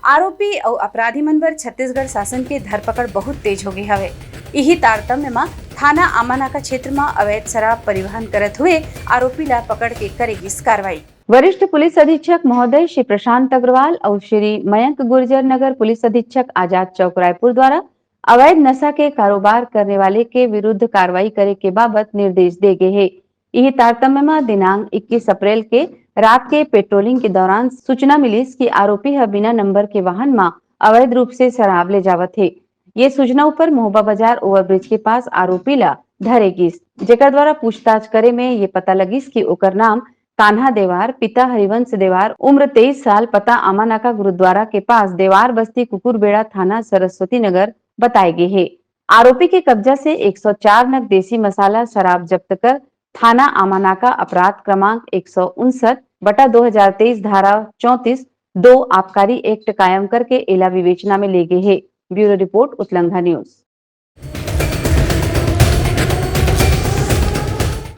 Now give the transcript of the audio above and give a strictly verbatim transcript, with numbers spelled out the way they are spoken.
आरोपी अउ अपराधी मन बर छत्तीसगढ़ शासन के धरपकड़ बहुत तेज हो गे हवे। इही तारतम्य म थाना आमानाका क्षेत्र म अवैध शराब परिवहन करत हुए आरोपी ला पकड़ के करे गिस कार्रवाई। वरिष्ठ पुलिस अधीक्षक महोदय श्री प्रशांत अग्रवाल अउ श्री मयंक गुर्जर नगर पुलिस अधीक्षक आजाद चौक रायपुर द्वारा अवैध नशा के कारोबार करने वाले के विरुद्ध कार्रवाई करे के बाबत निर्देश दे गे हे। इही तारतम्य म दिनांक इक्कीस अप्रैल के रात के पेट्रोलिंग के दौरान सूचना मिलिस कि आरोपी ह बिना नंबर के वाहन म अवैध रूप से शराब ले जावत हे। ये सूचना ऊपर महोबा बाजार ओवरब्रिज के पास आरोपी ला धरे गिस, जेकर द्वारा पूछताछ करे में ये पता लगिस कि ओकर नाम कान्हा देवार, पिता हरिवंश देवार, उम्र तेईस साल, पता आमानाका गुरुद्वारा के पास देवार बस्ती, कुकुरबेड़ा, थाना सरस्वती नगर बताए गे हे। आरोपी के कब्जा से एक सौ चार नग देसी मसाला शराब जब्त कर थाना आमानाका अपराध क्रमांक एक सौ उनसठ बटा दो हजार तेईस धारा चौंतीस दो आबकारी एक्ट कायम करके एला विवेचना में ले गे हे। Bureau report, Utlangha news.